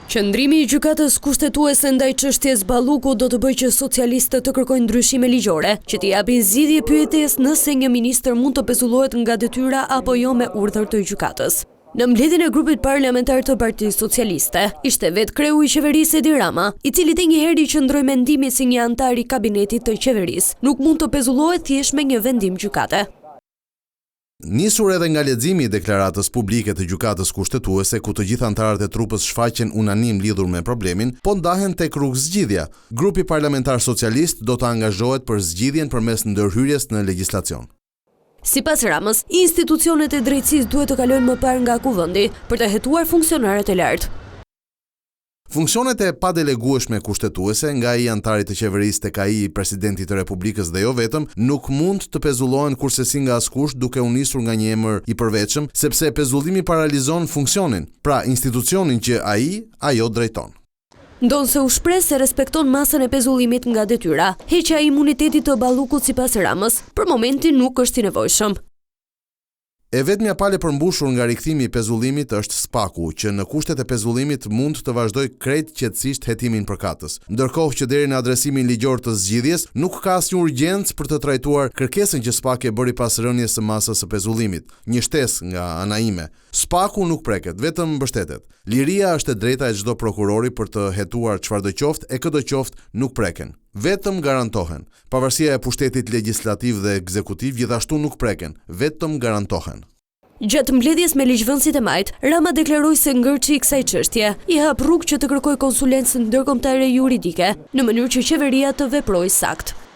Qëndrimi i Gjykatës Kushtetuese ndaj çështjes Balluku do të bëjë që socialistët të kërkojnë ndryshime ligjore, që t'i japin zgjidhje pyetjes nëse një ministër mund të pezullohet nga detyra apo jo me urdhër të gjykatës. Në mbledhjen e grupit parlamentar të Partisë Socialiste, ishte vetë kreu i qeverisë Edi Rama, i cili dhe një herë i qëndroi mendimit se një anëtar i kabinetit të qeverisë nuk mund të pezullohet thjesht me një vendim gjykate. Nisur edhe nga leximi i deklaratës publike të Gjykatës Kushtetuese ku të gjithë anëtarët e trupës shfaqen unanim lidhur me problemin, po ndahen tek rrugëzgjidhja. Grupi Parlamentar Socialist do të angazhohet për zgjidhjen përmes ndërhyrjes në legjislacion. Sipas Ramës, institucionet e drejtësisë duhet të kalojnë më parë nga Kuvendi për të hetuar funksionarët e lartë. Funksionet e padelegueshme kushtetuese, nga ai i anëtarit të qeverisë tek ai i Presidentit të Republikës dhe jo vetëm, nuk mund të pezullohen kurrsesi nga askush duke u nisur nga një emër i përveçëm, sepse pezullimi paralizon funksionin, pra institucionin që ai, ajo drejton. Ndonëse u shpreh se respekton masën e pezullimit nga detyra, heqja e imunitetit të Ballukut sipas Ramës, për momentin nuk është i nevojshëm. E vetmja palë e përmbushur nga rikthimi i pezullimit është SPAK-u, që në kushtet e pezullimit mund të vazhdojë krejt qetësisht hetimin përkatës. Ndërkohë që deri në adresimin ligjor të zgjidhjes, nuk ka asnjë urgjencë për të trajtuar kërkesën që SPAK e bëri pas rënies së masës së pezullimit. Një shtesë nga ana ime. SPAK-u nuk preket, vetëm mbështetet. Liria është e drejta e çdo prokurori për të hetuar çfarëdo qoftë e këdo qoftë nuk preken. Vetëm garantohen. Pavarësia e pushtetit legjislativ dhe ekzekutiv gjithashtu nuk preken, vetëm garantohen. Gjatë mbledhjes me ligjvënësit e majtë, Rama deklaroi se ngërçi i kësaj çështje i hap rrugë që të kërkojë konsulencë ndërkombëtare juridike, në mënyrë që qeveria të veprojë saktë.